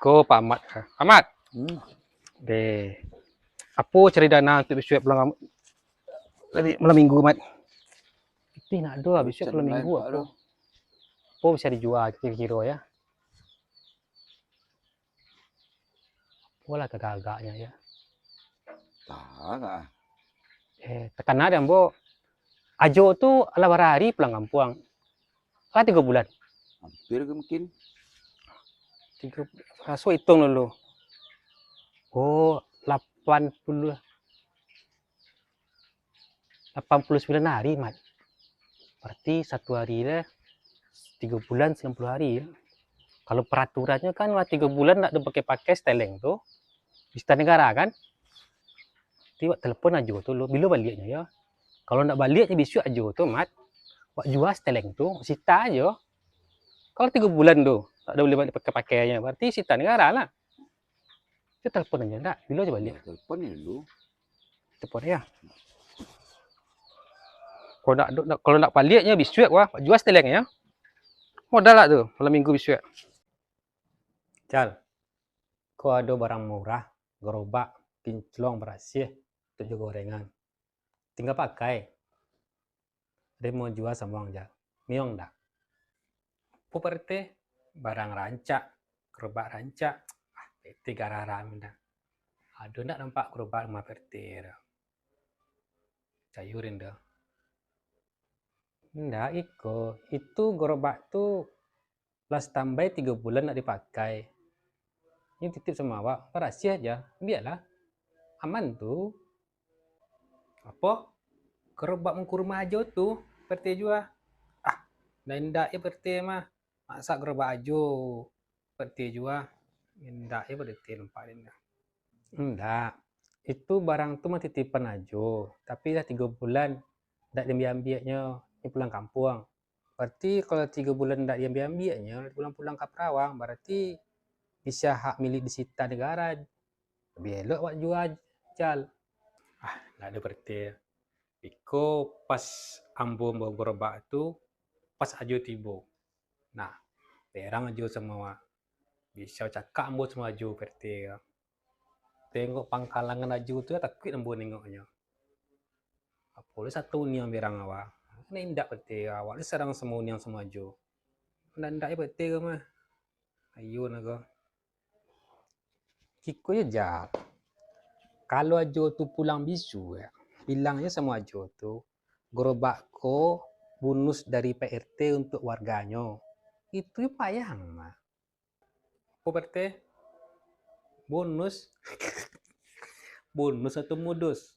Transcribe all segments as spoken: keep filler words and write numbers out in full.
Oh, Pak Mat. Pak Mat. Hmm. Deh. Apo cari dana untuak bisuak pulang, tadi malam minggu, Mat? Pitih ndak ado, bisuak pulang minggu apo? Apo bisa dijua kiro-kiro, yo? Apolah gagak-gagaknyo, yo? Tagak. Eh, takana dek ambo, Ajo tu lah bara ari pulang kampuang? Lah tigo bulan. Hampir ka mungkin. Tigo, raso ituang dulu. Oh, lapan puluah, lapan puluah sambilan hari, Mat. Berarti satu hari lah tigo bulan sambilan puluah hari, yo. Kalau peraturannyo kan lah tigo bulan ndak dipakai-pakai seteleng tu, di Sita Negara kan. Jadi wak telepon Ajo tu lo, bilo baliaknyo, yo. Kalau ndak baliaknyo bisuak Ajo tu, Mat, wak jua seteleng tu, sita Ajo. Kalau tigo bulan tu, ndak ado buliah pakai-pakaiannyo, berarti Sita Negara lah. Kito telepon Ajo ndak, bilo Ajo baliak? Yo, telepon dulu. Telepon, yo. Kalau ndak, ndak, kalau ndak baliaknyo bisuak, wak jua seteleng, yo. Modal lah tu, malam minggu bisuak. Jal, ko ado barang murah, gerobak, kinclong, barasiah, untuak jo gorengan. Tingga pakai. Den mau jua samo ang, Jal. Miyuang ndak? Apo, Pak R T? Barang rancak, gerobak rancak. Ah, Pak R T garah-garah ndak. Ado ndak nampak gerobak rumah Pak R T tu? Cayo den tu. Ndak iko, itu gerobak tu lah standby tigo bulan ndak dipakai. Inyo titip samo awak, barasiah aja, ambiaklah. Aman tu. Apo? Gerobak mangko rumah Ajo tu, Pak R T jua? Ah, ndak, indak yo Pak R T mah. Masak gerobak Ajo, Pak R T jua? Indak yo Pak R T nampak den tu. Indak. Itu barang tu mah titipan Ajo, tapi lah tigo bulan ndak diambiak-ambiaknyo, nyo pulang kampuang. Berarti kalau tigo bulan ndak diambiak-ambiaknyo, pulang-pulang ka Perawang, berarti bisa hak milik disita negara. Labiah elok awak jua, Jal. Ah, ndak ado Pak R T. Iko pas ambo mambawa gerobak tu, pas Ajo tibo. Nah, berang Ajo samo awak. Bisa bacakak ambo samo Ajo, Pak R T. Tengok pangkalangan Ajo tu, takuik ambo nengoknyo. Apo lah satu uniang berang awak. Ndak, indak Pak R T, awak lah sadang samo uniang samo Ajo. Ndak, indak yo Pak R T ko mah. Ayo nah ko. Kiko yo, Jal. Kalau Ajo tu pulang bisuak, bilang yo samo Ajo tu, gerobak ko bonus dari Pak R T untuak warganyo. Itu yo payah mah. Apo Pak R T? Bonus? Bonus atau modus?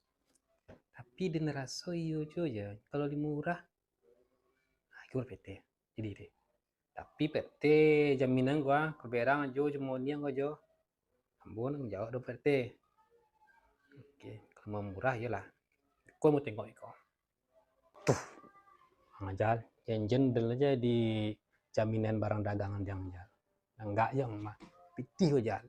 Tapi den raso iyo juo, Jal. Kalau di murah, ah, iko Pak R T. Jadi deh. Tapi Pak R T jaminan ko, ah, kalau berang Ajo samo uniang ko Ajo. Ambo ndak manjawab doh Pak R T. Oke, kalau mau murah iyolah. Ko mau tengok iko. Tuh. Ang Jal, jan-jan den lah jadi jaminan barang dagangan den, Jal. Anggak jo mah. Pitih ko, Jal.